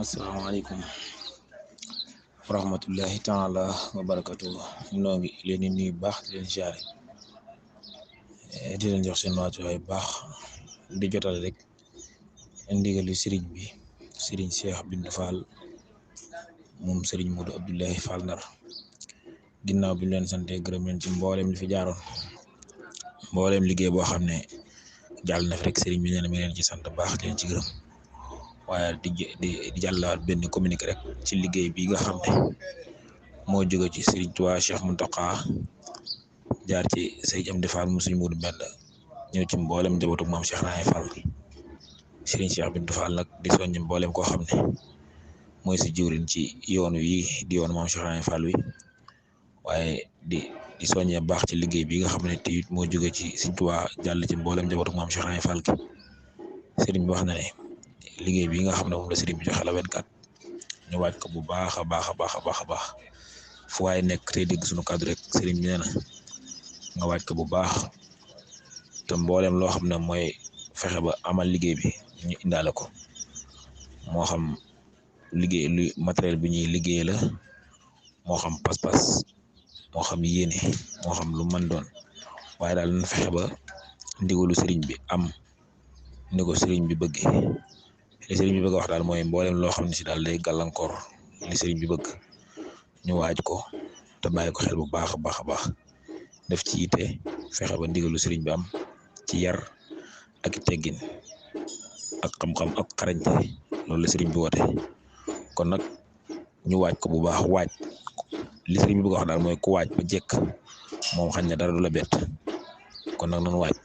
asalaamaaleykum wa rahmatullahi taala wa barakatuh. Noo ngi leen di nuyu baax di leen siyaare di leen jox seen wàccuwaay baax di jotal rek ndigali sëriñ bi sëriñ Cheikh Bintou Fall moom sëriñ Modou Abdoulaye Fall Ndar ginnaaw bi ñu leen sante gërëm leen ci mboolem li fi jaaroon mboolem liggéey boo xam ne jàll na fi rek sëriñ bi nee na mi leen ci sant baax di leen ci gërëm waaye di jàllaat benn communiqué rek ci liggéey bi nga xam ne moo jóge ci sëriñ Tuubaa Cheikh Mountakha jaar ci sëriñ Amdi Fall mu sëriñ Modou Mbenda ñëw ci mboolem njabootu maam Cheikh Raye Fall sëriñ Cheikh Bintou Fall nag di soññ mboolem koo xam ne mooy si jiwriñ ci yoon wi di yoon maam Cheikh Raye Fall wi waaye di soññee baax ci liggéey bi nga xam ne te moo jóge ci sëriñ Tuubaa jàll ci mboolem njabootu maam Cheikh Raye Fall gi sëriñ bi wax na ne liggéey bi nga xam ne moom la sëriñ bi joxe la 24 ñu waaj ko bu baax a baax fu waaye nekk tey dégg suñu kàddu rek sëriñ bi nee na nga waaj ko bu baax te mboolem loo xam ne mooy fexe ba amal liggéey bi ñu indaale ko moo xam liggéey lu matériel bi ñuy liggéey la moo xam pas-pas moo xam yéene moo xam lu mën doon waaye daal nañ fexe ba ndigalu sëriñ bi am ni ko sëriñ bi bëggee li sëriñ bi bëgg a wax daal mooy mboolem loo xam ne si daal day gàllankoor li sëriñ bi bëgg ñu waaj ko te bàyyi ko xel bu baax a baax def ci yite fexe ba ndigalu sëriñ bi am ci yar ak teggin ak xam-xam ak xarañte loolu la sëriñ bi woote kon nag ñu waaj ko bu baax waaj li sëriñ bi bëgg a wax daal mooy ku waaj ba jekk moom xañ na dara du la bett kon nag nan waaj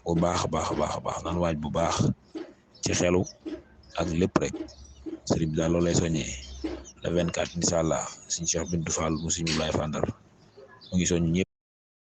bu baax a baax nan waaj bu baax ci xelu ak lépp rek sëriñ bi daal loolu lay soññee le 24 incha allah suñu Cheikh Bintou Fall mu suñu Abdoulaye Fall Ndar mu ngi soññ ñëpp